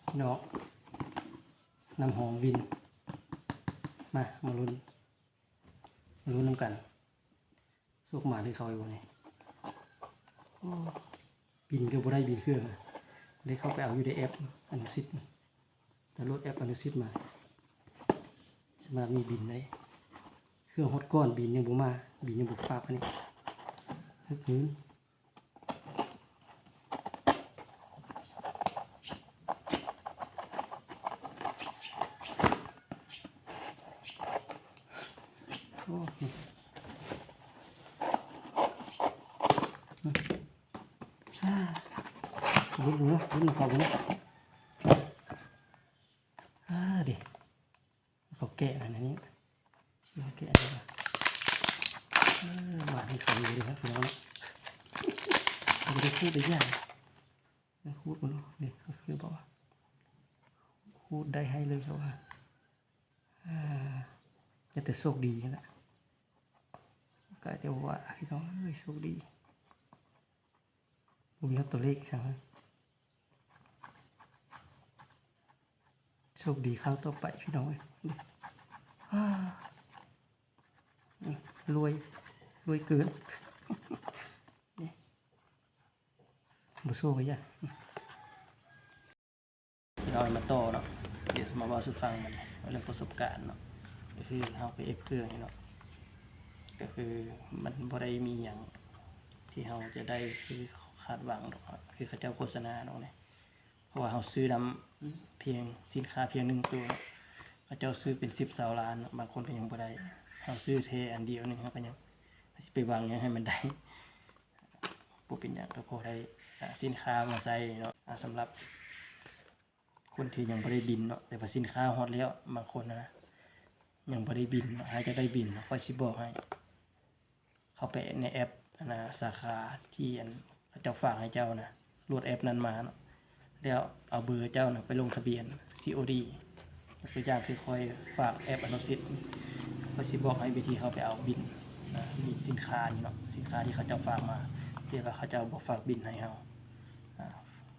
ພີ່ນ້ອງ ນ້ຳຫອມວິນ ມາ ມາລຸ້ນ ມາລຸ້ນນຳກັນ ໂຊກໝານຄືເຂົາຢູ່ບໍ່ນີ້. ໂອ້ ບິນກໍບໍ່ໄດ້ບິນເຄື່ອງ ເລີຍເຂົ້າໄປເອົາຢູ່ໃນແອັບອະນຸສິດ ດາວໂຫຼດແອັບອະນຸສິດມາ ສາມາດມີບິນໄດ້. ເຄື່ອງຮອດກ່ອນ ບິນຍັງບໍ່ມາ ບິນຍັງບໍ່ຟາບ ອັນນີ້ຮຶກຮືນ. ໂອ້ ລຸ້ນເນາະ ລຸ້ນເຂົາເນາະ. ອາ ເດ ເຂົາແກະແລ້ວນະນີ້ ເຂົາແກະແລ້ວ. ເອີ ຫວານໃຫ້ເຂົາຢູ່ເດ້ ພີ່ນ້ອງເນາະ. ເຂົາບໍ່ໄດ້ຂູດໄດ້ຫຍັງ ຂູດບໍ່ເນາະ ນີ້ ເຂົາຄືບອກວ່າຂູດໄດ້ໃຫ້ເລີຍ ເຂົາວ່າ. ອາ ແຕ່ໂຊກດີຫັ້ນລະ ກະແຕ່ວ່າ ພີ່ນ້ອງເອີຍ ໂຊກດີ ບໍ່ມີຮອດຕົວເລກຊັ້ນ. ໂຊກດີຄັ້ງຕໍ່ໄປ ພີ່ນ້ອງເອີຍ. ອາ ລວຍ ລວຍເກີນ ນີ້ ບໍ່ໂຊກກໍຢ່າ. ພີ່ນ້ອງ ມາຕໍ່ເນາະ ດຽວຊິມາເວົ້າສູ່ຟັງບັດນີ້ ເລື່ອງປະສົບການເນາະ. ກໍຄືເຮົາໄປເອັບເຄື່ອງນີ້ເນາະ ກໍຄືມັນບໍ່ໄດ້ມີຫຍັງທີ່ເຮົາຈະໄດ້ຄືຄາດຫວັງດອກ ຄືເຂົາເຈົ້າໂຄສະນາດອກນີ້. ເພາະວ່າເຮົາຊື້ນຳພຽງສິນຄ້າພຽງໜຶ່ງໂຕເນາະ ເຂົາເຈົ້າຊື້ເປັນສິບຊາວລ້ານເນາະ ບາງຄົນກໍຍັງບໍ່ໄດ້. ເຮົາຊື້ແຄ່ອັນດຽວໜຶ່ງ ເຮົາກໍຍັງ ເຮົາຊິໄປຫວັງຫຍັງໃຫ້ມັນໄດ້. ບໍ່ເປັນຫຍັງ ກໍພໍໄດ້ ອາ ສິນຄ້າມາໃຊ້ເນາະ. ອາ ສຳລັບຄົນທີ່ຍັງບໍ່ໄດ້ບິນເນາະ ແຕ່ວ່າສິນຄ້າຮອດແລ້ວ ບາງຄົນນະ ຍັງບໍ່ໄດ້ບິນເນາະ ຫາກຈະໄດ້ບິນ ຂ້ອຍຊິບອກໃຫ້ ເຂົ້າໄປໃນແອັບ ອັນນະ ສາຂາທີ່ ອັນ ເຂົາເຈົ້າຝາກໃຫ້ເຈົ້ານະ ໂຫຼດແອັບນັ້ນມາເນາະ ແລ້ວເອົາເບີເຈົ້ານະໄປລົງທະບຽນ ຊີໂອດີ. ຍົກຕົວຢ່າງຄືຂ້ອຍຝາກແອັບອະນຸສິດ ຂ້ອຍຊິບອກໃຫ້ວິທີເຂົ້າໄປເອົາບິນ ອາ ບິນສິນຄ້ານີ້ເນາະ ສິນຄ້າທີ່ເຂົາເຈົ້າຝາກມາ ແຕ່ວ່າເຂົາເຈົ້າບໍ່ຝາກບິນໃຫ້ເຮົາ ອາ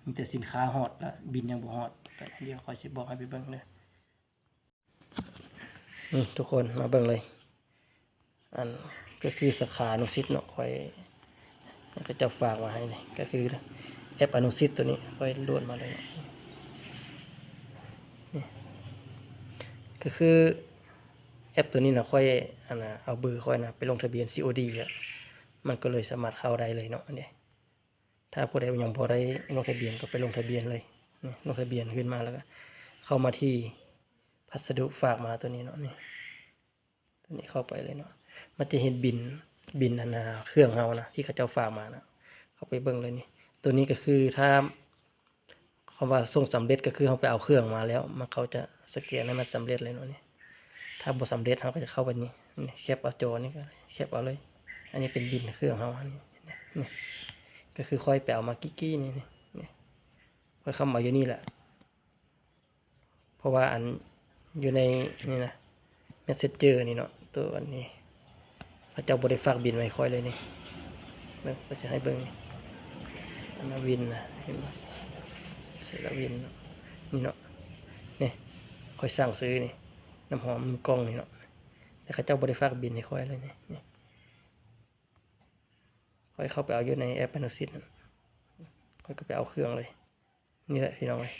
ມີແຕ່ສິນຄ້າຮອດ ແລະ ບິນຍັງບໍ່ຮອດ. ດຽວຂ້ອຍຊິບອກໃຫ້ໄປເບິ່ງເດີ. ອືມ ທຸກຄົນມາເບິ່ງເລີຍ ອັນ ກໍຄືສາຂາອະນຸສິດເນາະ ຂ້ອຍ ເຂົາເຈົ້າຝາກມາໃຫ້ນີ້ ກໍຄືແອັບອະນຸສິດໂຕນີ້ ຂ້ອຍໂຫຼດມາເລີຍເນາະ. ນີ້ ກໍຄືແອັບໂຕນີ້ນະ ຂ້ອຍ ອັນນະ ເອົາເບີຂ້ອຍນະໄປລົງທະບຽນ ຊີໂອດີ ແລ້ວ ມັນກໍເລີຍສາມາດເຂົ້າໄດ້ເລີຍເນາະ. ອັນນີ້ ຖ້າຜູ້ໃດຍັງບໍ່ໄດ້ລົງທະບຽນກໍໄປລົງທະບຽນເລີຍ. ນີ້ ລົງທະບຽນຂຶ້ນມາແລ້ວກໍເຂົ້າມາທີ່ພັດສະດຸຝາກມາໂຕນີ້ເນາະ ນີ້ ໂຕນີ້ເຂົ້າໄປເລີຍເນາະ. ມັນຈະເຫັນບິນ ບິນອັນນາ ເຄື່ອງເຮົານະ ທີ່ເຂົາເຈົ້າຝາກມານະ ເຂົ້າໄປເບິ່ງເລີຍນີ້. ໂຕນີ້ກໍຄືຖ້າ ຄຳວ່າສົ່ງສຳເລັດກໍຄືເຮົາໄປເອົາເຄື່ອງມາແລ້ວ ມັນ ເຂົາຈະສະແກນໃຫ້ມັນສຳເລັດເລີຍເນາະນີ້. ຖ້າບໍ່ສຳເລັດເຮົາກໍຈະເຂົ້າໄປນີ້ ນີ້ ແຄບເອົາຈໍນີ້ກໍແຄບເອົາເລີຍ. ອັນນີ້ເປັນບິນເຄື່ອງເຮົາ ອັນນີ້ ນີ້ ກໍຄືຂ້ອຍໄປເອົາມາກີ້ໆນີ້ ນີ້ ນີ້ ຂ້ອຍເຂົ້າມາຢູ່ນີ້ແຫຼະ ເພາະວ່າອັນ ຢູ່ໃນນີ້ນະ ແມັດເຊັນເຈີນີ້ເນາະ ໂຕອັນນີ້ ເຂົາເຈົ້າບໍ່ໄດ້ຝາກບິນມາໃຫ້ຂ້ອຍເລີຍນີ້. ເບິ່ງ ຂ້ອຍຊິໃຫ້ເບິ່ງນີ້ ອັນນາວິນນະ ເຫັນບໍ່ ເຊລາວິນເນາະ ນີ້ເນາະ ນີ້ ຂ້ອຍສັ່ງຊື້ນີ້ ນ້ຳຫອມໜຶ່ງກ່ອງນີ້ເນາະ ແຕ່ເຂົາເຈົ້າບໍ່ໄດ້ຝາກບິນໃຫ້ຂ້ອຍເລີຍນີ້ ນີ້ ຂ້ອຍເຂົ້າໄປເອົາຢູ່ໃນແອັບອະນຸສິດນັ້ນ ຂ້ອຍກໍໄປເອົາເຄື່ອງເລີຍ. ນີ້ແຫຼະພີ່ນ້ອງເອີຍ